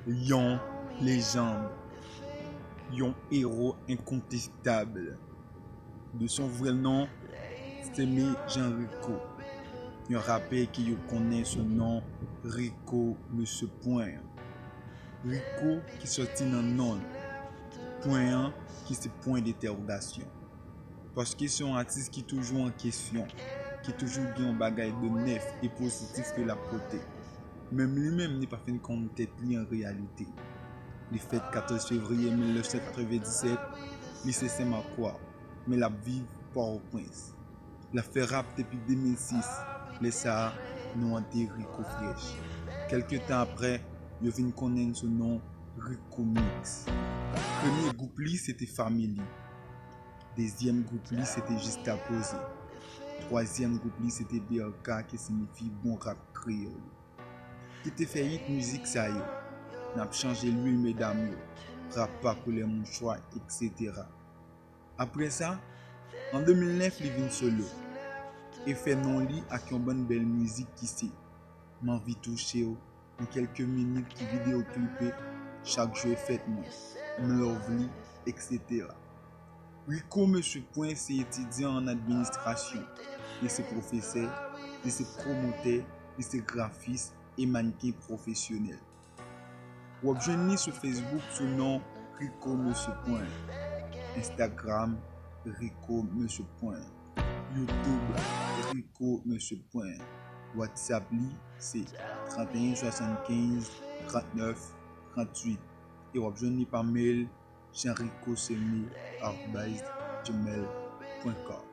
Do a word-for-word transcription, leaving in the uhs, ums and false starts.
Yon lejann, yon ewo enkontestab. De son vrai nom, Seme Jean Rico. Yon rapè ke yo konnen sou non Rico Mesye Pwen. Rico ki sòti nan non l. Pwen an ki se pwen dentèwogasyon. Paske se yon atis ki toujou an kesyon, ki toujou gen yon bagay de nèf e pozitif ke l ap pote. Menm li menm li pa fin konn tèt li an reyalite. Li fèt katòz fevriye mil nèf san katrevendisèt, li se Senmakwa, men l ap viv Pòtoprens. L ap fè rap depi de mil sis, lè sa a, non an te Rico Fresh. Kèlke tan aprè, yo vin konnen l sou non Rico Mix. Premye gwoup li se te Family. Dezyèm gwoup li se te Jista Poze. Twazyèm gwoup li se te B R K ki siyifi Bon Rap Kreyòl. Ki te fè hit mizik sa yo: N ap chanje lwil medam yo, Rap pa koulè mouchwa, et cetera. Apre sa, an de mil nèf li vin solo e fè non li ak yon bann bèl mizik ki se M anvi touche w, Nan kèlke minit ki videyo klipe, Chak jou e fèt mwen, M love li, et cetera. Rico Mesye Pwen se etidyan an administrasyon, li se pwofesè, li se pwomotè, li se grafis e mannken pwofesyonèl. W ap jwenn li sou Facebook sou non Rico Mesye Pwen, Instagram Rico Mesye Pwen, YouTube Rico Mesye Pwen. WhatsApp li se trant e en swasannkenz trant nèf trant uit e w ap jwenn li pa mail jeanricoseme arobase gmail pwen kòm.